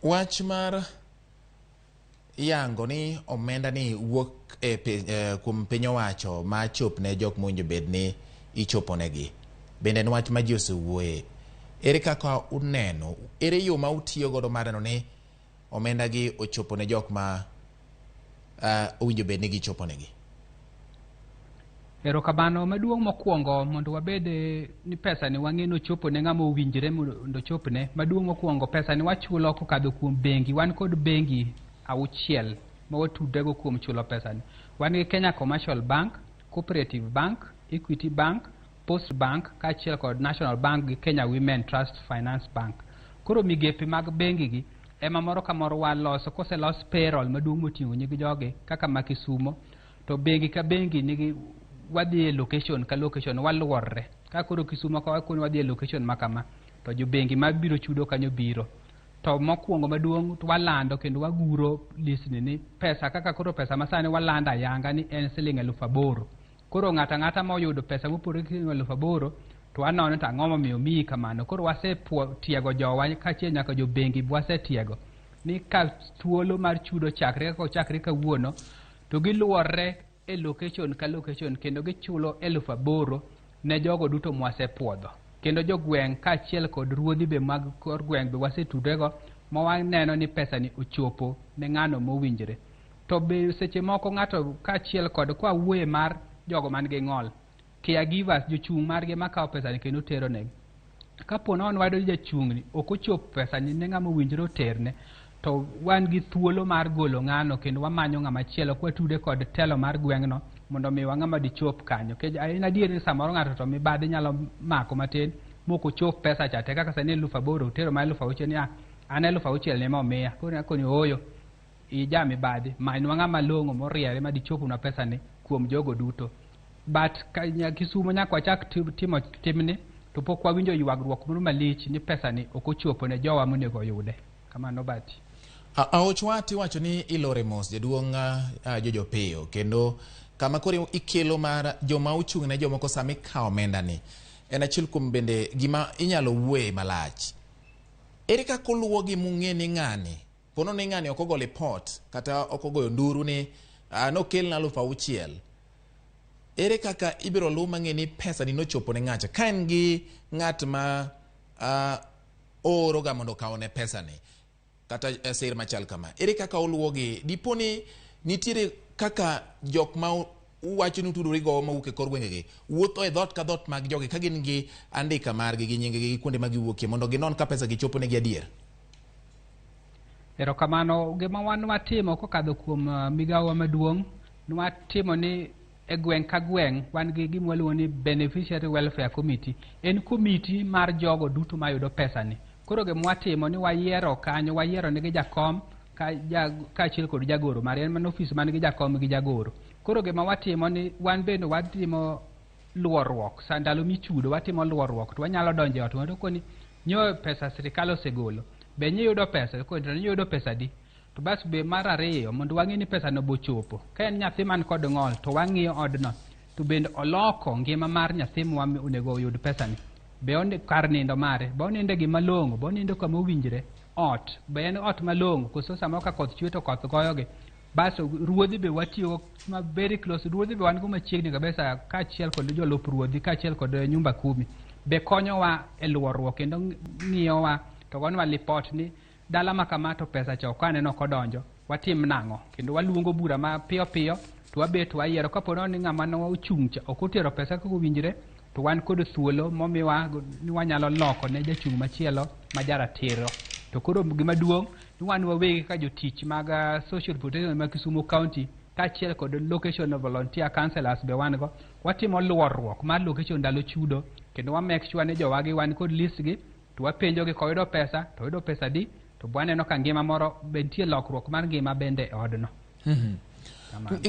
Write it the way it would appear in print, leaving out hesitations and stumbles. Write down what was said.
Wach mar yango ni omenda ni wuok e kuom piny owacho ma chop ne jok mowinjo bed ni ichoponegi bende en wach ma ji osewuoye. Ere kaka uneno, ere yo ma utiyo godo mar neno ni omenda gi ochopo ne jok ma owinjo bed ni gichoponegi? Erokamano maduong' mokwongo mondo wabed ni pesa ni wang'e ni ochopo ne ng'ama owinjore mondo ochopne. Maduong' mokwongo pesa ni wachulo kokadho kuom bengi. Wan kod bengi 6 ma watudrego kuom chulo pesa ni. Wan gi Kenya Commercial Bank, Cooperative Bank, Equity Bank, Post Bank kaachiel kod National Bank gi Kenya Women Trust Finance Bank. Koro migepe mag bengi gi ema moro ka moro waloso koselos payroll maduong' moting'o nying jogi kaka ma Kisumo to bengi ka bengi nigi wadhi e location ka location waluorre. Ka koro Kisumo ka wakoni wadhi e location ma kama to jo bengi mabiro chudo kanyo biro. To mokwongo maduong' to walando kendo waguro list ni pesa kaka koro pesa masani walando ayanga ni en siling 8,000. Koro ng'ato ang'ata moyudo pesa mopogore gi siling 8,000 to wanono to ang'o momiyo omiyi kamano. Koro wasetiego jowa kaachiel nyaka jo bengi be wasetiego ni ka thuolo mar chudo chakre kaka ochakre kawuono to giluorre e location ka location kendo gichulo 8,000 ne jogo duto mwasepuodho. Kendo jogweng' kaachiel kod ruodhi be mag kor gweng' be wasetudrego ma waneno ni pesa ni ochopo ne ng'ano mowinjore. To be seche moko ng'ato kaachiel kod kwa wuoye mar jogo man gi ng'ol, caregivers jochung' margi makawo pesa ni kendo tero negi. Kapo ni wayudo ni jachung' ni ok ochopo pesa ni ne ng'ama owinjore oterne, to wan gi thuolo mar golo ng'ano kendo wamanyo ng'ama chielo kwatude kod telo mar gweng'no mondo omiwa ng'ama dichop kanyo. Nikech en adier ni samoro ng'ato to mibadhi nyalo mako matin mok ochop pesa cha te kaka sani 8,000 otero mana 6,000 ni an 6,000 ni ema omiya. Koro akoni ooyo ija mibadhi manywa ng'ama long'o moriere madichopnwa pesa ni kuom jogo duto. But Kisumo nyaka wachak timo timni to pok wawinjo ywagruok moro malich ni pesa ni ok ochopo ne jowa monego oyude. Kamano Bati. Aoch wat iwacho ni ilore mos jaduong' Jojo Piyo kendo kama koro ikelo mar joma ochung' ne jomoko sama ikawo omenda ni en achiel kuom bende gima inyalo wuoye malach. Ere kaka uluwogi mung'e ni ng'ani pono ni ng'ani ok ogo lipot kata ok ogoyo nduru ni nokelna 6,000. Ere kaka ibiro luw mang'e ni pesa ni nochopo ne ng'acha ka en gi ng'at ma ooro ga mondo okawne pesa ni kata sir machal kama? Ere kaka uluwogi? Dipo ni nitiere kaka jok ma uwacho ni utudori go mawuok e kor gwengegi wuotho e dhoot ka dhoot mag jogi ka gin gi andika margi gi nying gi gi kuonde ma giwuokie mondo ginon ka pesa gi chopo negi adier? Erokamano. Gima wan watimo kokadho kuom migawowa maduong' nwatimo ni e gweng' ka gweng' wan gi gima waluongo ni Beneficiary Welfare Committee. En komiti mar jogo duto mayudo pesa ni. Koro gima watimo ni wayiero kanyo, wayiero nigi jakom kaachiel kod jagoro mare. En mana ofis man gi jakom gi jagoro. Koro gima watimo ni wan bende watimo luorruok. Sa ndalo michudo watimo luorruok to wanyalo donjo e ot ng'ato koni nyo pesa sirikal osegolo. Be niyudo pesa? Koni to niyudo pesa adi? To bas be mar ariyo mondo wang'e ni pesa no bochopo. Ka en nyathi man kod ng'ol to wang'iyo odno to bende oloko ngima mar nyathi ma onego oyud pesa ni. Be kar nindo mare, be onindo e gima long'o, be onindo kama owinjre, ot, be en ot malong'o koso samoro ka koth chwe to koth goyogi. Bas ruodhi be watiyo ma very close, ruodhi be wan go machiegni kabisa kaachiel kod jolup ruodhi kaachiel kod nyumba kumi be konyowa e luorruok kendo ng'iyowa to gonwa lipot ni dala ma kama to pesa cha ok aneno kodonjo, watim nang'o? Kendo waluongo bura ma piyo piyo to wabet wayiero kapo ni ng'ama ne ochung' cha ok otero pesa kaka owinjore to wan kod thuolo momiwa ni wanyalo loko ne jachung' machielo ma jaratiro. To koro gima duong' ni wan wawegi kaka jotich mag social protection ma Kisumu County kaachiel kod location volunteer councillors be wan go, watimo luorruok mar location ndalo chudo kendo wa make sure ni jowagi wan kod list gi to wapenjogi koyudo pesa to oyudo pesa adi to waneno ka ngima moro be nitie lokruok mar ngima bende e odno. Kamano.